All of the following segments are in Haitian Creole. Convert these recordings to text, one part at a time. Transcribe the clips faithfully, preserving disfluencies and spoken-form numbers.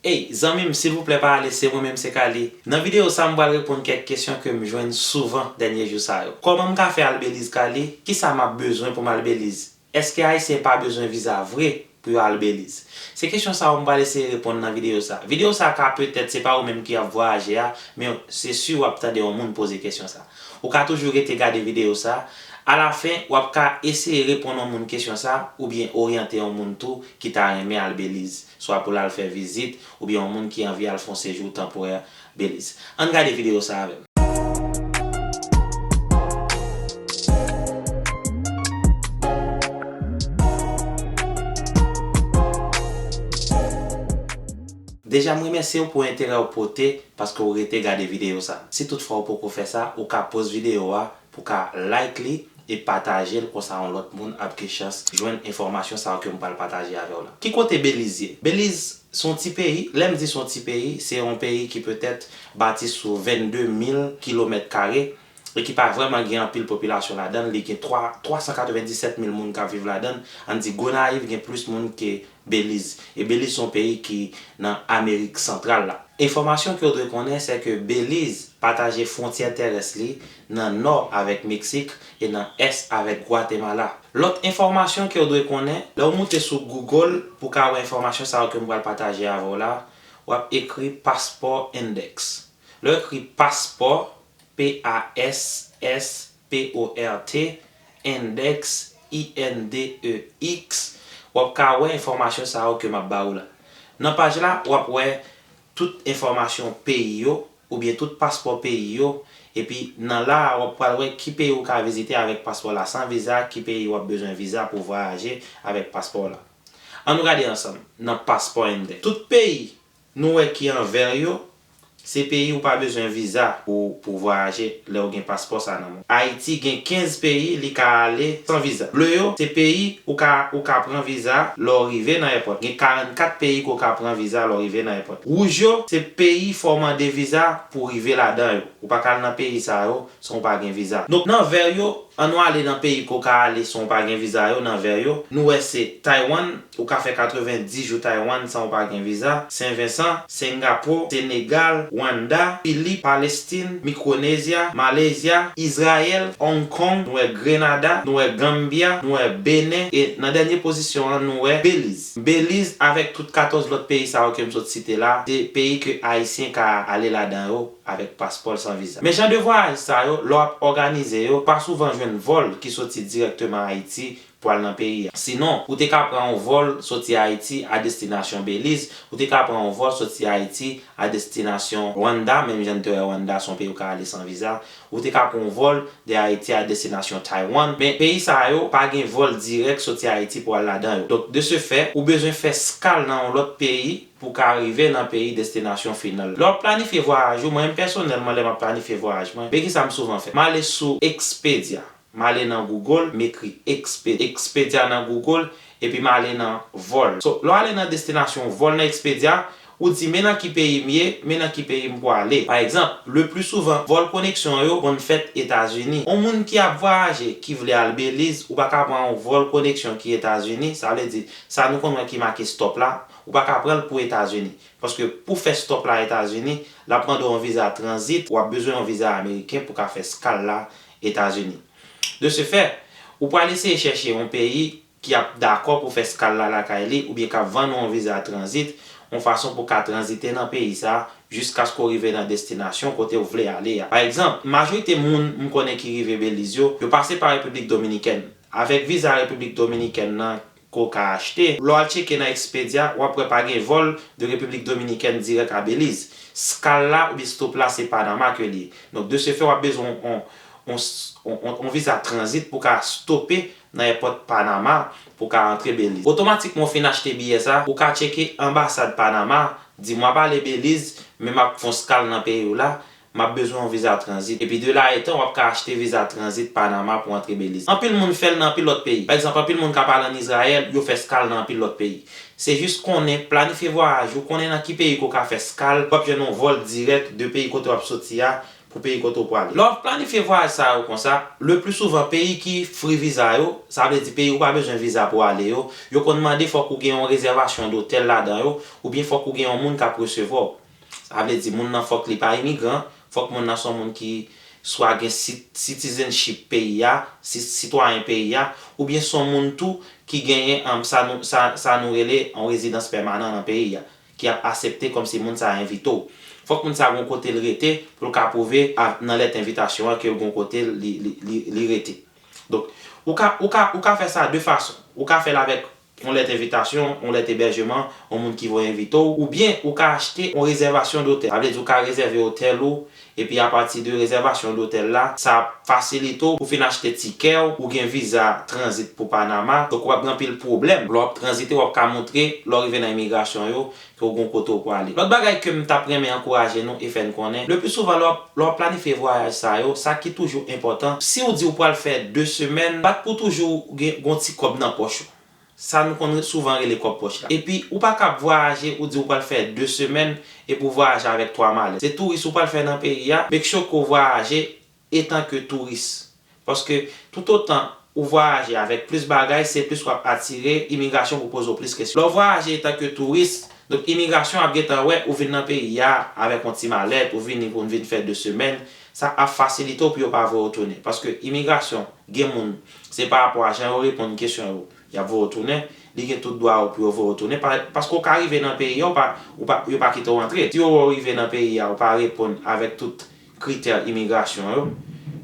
Ey, zanmi m, silvouplè pa ale, se mwen menm, se Kali. Nan videyo sa, m pral reponn kèk kesyon ke m jwenn souvan dènye jou sa yo. Kòman m ka fè al Beliz, Kali? Kisa m ap bezwen pou m al Beliz? Èske Ayisyen pa bezwen viza vre pou yo al Beliz? Se kesyon sa yo m pral eseye reponn nan videyo sa. Videyo sa ka petèt se pa ou menm ki ap vwayaje a, men se si w ap tande yon moun poze kesyon sa. Ou ka toujou rete gade videyo sa. Alafen, w ap ka eseye reponn yon moun kesyon sa, oubyen oryante yon moun tou ki ta renmen al Beliz, swa pou l al fè vizit, oubyen yon moun ki anvi al fè yon sejou tanporè Beliz. Ann gade videyo sa avè m. Deja, m remèsye w pou enterè w pote paske w rete gade videyo sa. Si toutfwa w poko fè sa, ou ka pause videyo a pou w ka like li e pataje l, konsa yon lòt moun ap gen chans jwenn enfòmasyon sa yo ke m pral pataje avè w la. Ki kote Beliz ye? Beliz se yon ti peyi. Lè m di se yon ti peyi, se yon peyi ki petèt bati sou vennde mil kilomèt kare e ki pa vrèman gen anpil popilasyon ladan l. Li gen twa, twa san katrevenndisèt mil moun k ap viv ladan l. Ann di Gonayiv gen plis moun ke Beliz. E Beliz se yon peyi ki nan Amerik Santral la. Enfòmasyon ke w dwe konnen, se ke Beliz pataje fwontyè terès li nan nò avèk Meksik e nan ès avèk Gwatemala. Lòt enfòmasyon ke w dwe konnen, lè w moute sou Google pou w ka wè enfòmasyon sa yo ke m pral pataje avè w la, w ap ekri Passport Index. Lè w ekri paspò, P A S S P O R T, index, I N D E X, w ap ka wè enfòmasyon sa yo ke m ap ba ou la. Nan paj la, w ap wè tout enfòmasyon peyi yo, oubyen tout paspò peyi yo, epi nan la a, w ap pral wè ki peyi ou ka vizite avèk paspò la san viza, ki peyi w ap bezwen viza pou vwayaje avèk paspò la. Ann nou gade ansanm nan Passport Index. Tout peyi nou wè ki an vè yo, se peyi ou pa bezwen viza pou, pou vwayaje lè w gen paspò sa nan men w. Ayiti gen kenz peyi li ka ale san viza. Ble yo, se peyi ou ka, ou ka pran viza lè w rive nan èpòt. Gen karannkat peyi ke w ka pran viza lè w rive nan èpòt. Wouj yo, se peyi fò w mande viza pou w rive ladan yo. Ou pa ka al nan peyi sa yo san w pa gen viza. Donk, nan vè yo, ann nou ale nan peyi ke w ka ale san w pa gen viza yo, nan vè yo. Nou wè se Taiwan, ou ka fè katrevenndis jou Taiwan san w pa gen viza, Sen Vensan, Sengapo, Senegal, Rwanda, Filip, Palestin, Mikronezya, Malezya, Izrayèl, Hong Kong, nou wè Grenada, nou wè Ganbya, nou wè Benen, e nan dènye pozisyon an, nou wè Beliz. Beliz, avèk tout katòz lòt peyi sa yo ke m sot site la, se peyi ke Ayisyen ka ale ladan yo avèk paspò l san viza. Men jan de vwayaj sa yo, lè w ap òganize yo, pa souvan jwenn vòl ki soti dirèkteman Ayiti pou al nan peyi a. Sinon, ou te ka pran yon vòl soti Ayiti a destinasyon Beliz, ou te ka pran yon vòl soti Ayiti a destinasyon Rwanda, menm jan n te wè Rwanda se yon peyi ou ka ale san viza, ou te ka pran yon vòl de Ayiti a destinasyon Taiwan, men peyi sa yo pa gen vòl dirèk soti Ayiti pou al ladan yo. Donk, de ce fait, ou bezwen fè eskal nan yon lòt peyi pou w ka rive nan peyi destinasyon final. Lè w ap planifye vwayaj ou, mwen menm pèsonèlman, lè m ap planifye vwayaj mwen, men kisa m souvan fè? M ale sou Expedia. M ale nan Google, m ekri Expe-, Expedia nan Google, epi m ale nan vòl. So, lè w ale nan destinasyon vòl nan Expedia, ou di, men nan ki peyi m ye, men nan ki peyi m pwale. Pa egzanp, le pli souvan, vòl koneksyon yo konn fèt Etazini. Yon moun ki ap vwayaje, ki vle al Beliz, ou pa ka pran yon vòl koneksyon ki Etazini, sa vle di, sa nou konn wè ki make stop la, ou pa ka pran l pou Etazini. Paske pou fè stop la Etazini, l ap mande w yon viza tranzit, w ap bezwen yon viza ameriken pou ka fè eskal la Etazini. De ce fait, ou pral eseye chèche yon peyi ki ap dakò pou fè eskal la lakay li, oubyen k ap vann ou yon viza tranzit, yon fason pou ka tranzite nan peyi sa, jiskaske w rive nan destinasyon kote w vle ale a. Pa egzanp, majorite moun m konnen ki rive Beliz yo, yo pase pa Repiblik Dominikèn. Avèk viza Repiblik Dominikèn nan ke w ka achte, lè w al tcheke nan Expedia, w ap wè pa gen vòl de Repiblik Dominikèn dirèk a Beliz. Eskal la oubyen stop la se Panama ke li ye. Donk, de ce fait, w ap bezwen yon, yon, yon, yon, yon viza tranzit pou w ka stope nan èpòt Panama pou w ka antre Beliz. Otomatikman, w fin achte biyè sa, ou ka tcheke anbasad Panama, di, "Mwen ap ale Beliz, men m ap fè yon eskal nan peyi w la, m ap bezwen yon viza tranzit." Epi de la etan, w ap ka achte viza tranzit Panama pou antre Beliz. Anpil moun fè l nan anpil lòt peyi. Pa egzanp, anpil moun k ap al ann Izrayèl, yo fè eskal nan anpil lòt peyi. Se jis konnen, planifye vwayaj ou, konnen nan ki peyi ke w ka fè eskal, w ap jwenn yon vòl dirèk de peyi kote w ap soti a pou peyi kote w pwale. Lè w ap planifye vwayaj sa yo konsa, le pli souvan peyi ki free viza yo, sa vle di peyi ou pa bezwen viza pou ale yo, yo konn mande fòk ou gen yon rezèvasyon dotèl ladan yo, oubyen fòk ou gen yon moun k ap resevwa w. Sa vle di moun nan fòk li pa imigran, fòk moun nan se yon moun ki swa gen citizenship peyi a, sitwayen peyi a, oubyen se yon moun tou ki genyen sa nou rele yon rezidans pèmanan nan peyi a, ki ap asepte kòmsi moun sa a envite w. Fòk moun sa a gen yon kote l rete pou l ka pwouve nan lèt envitasyon an ke l gen yon kote li rete. Donk, ou ka fè sa de fason. Ou ka fè l avèk yon lèt envitasyon, yon lèt ebèjman, yon moun ki voye envite w, oubyen ou ka achte yon rezèvasyon dotèl. Sa vle di ou ka rezève otèl ou, epi apati de rezèvasyon dotèl la, sa ap fasilite w pou fin achte tikè w, ou gen viza tranzit pou Panama, donk w ap gen anpil pwoblèm. Lè w ap tranzite, w ap ka montre, lè w rive nan imigrasyon yo, ke w gen yon kote w pwale. Lòt bagay ke m t ap renmen ankouraje nou e fè n konnen, le pli souvan lè w ap, lè w ap planifye vwayaj sa yo, sa ki toujou enpòtan, si w di w pral fè de semèn, bat pou toujou gen yon ti kòb nan pòch ou. Sa nou konn souvan rele kòb pòch la. Epi, ou pa ka ap vwayaje, ou di w pral fè de semèn, epi w vwayaje avèk twa malèt. Se touris ou pral fè nan peyi a, make sure ke w vwayaje etan ke touris. Paske, toutotan ou vwayaje avèk plis bagay, se plis w ap atire, imigrasyon pou poze w plis kesyon. Lè w vwayaje etan ke touris, donk imigrasyon ap gentan wè ou vin nan peyi a avèk yon ti malèt, ou vini pou w vin fè de semèn, sa ap fasilite w pou yo pa voye w tounen. Paske imigrasyon, gen moun, se pa rapò a jan yo reponn kesyon yo, y ap voye w tounen, li gen tout dwa yo pou yo voye w tounen, paske w ka rive nan peyi a, ou pa, ou pa, yo pa kite w antre. Si yo wè w rive nan peyi a, ou pa reponn avèk tout kritè imigrasyon yo,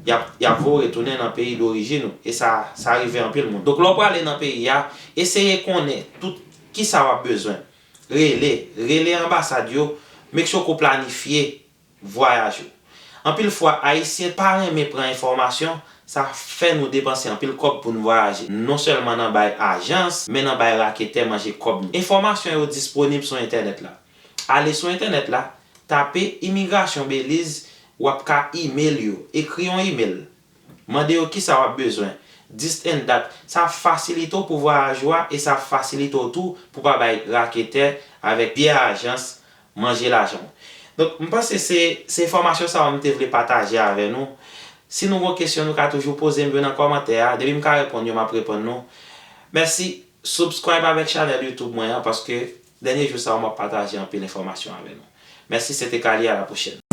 y ap, y ap voye w retounen nan peyi dorijin ou. E sa, sa rive anpil moun. Donk, lè w prale nan peyi a, eseye konnen tout kisa w ap bezwen. Rele, rele anbasad yo, make sure ke w planifye vwayaj ou. Anpil fwa, Ayisyen pa renmen pran enfòmasyon, sa fè nou depanse anpil kòb pou n vwayaje. Non sèlman nan bay ajans, men nan bay raketè manje kòb nou. Enfòmasyon yo disponib sou entènèt la. Ale sou entènèt la, tape imigrasyon Beliz, w ap ka email yo. Ekri yon email. Mande yo kisa w ap bezwen. This and that. Sa ap fasilite w pou vwayaj ou a e sa ap fasilite w tou pou pa bay raketè avèk vyè ajans manje lajan w. Donk, m panse se, se enfòmasyon sa yo m te vle pataje avè nou. Si nou gen kesyon, nou ka toujou poze m yo nan kòmantè a. Depi m ka reponn yo, m ap reponn nou. Mèsi. Subscribe avèk chanèl YouTube mwen an, paske dènye jou sa yo, m ap pataje anpil enfòmasyon avè nou. Mèsi, se te Kali, a la pwochèn.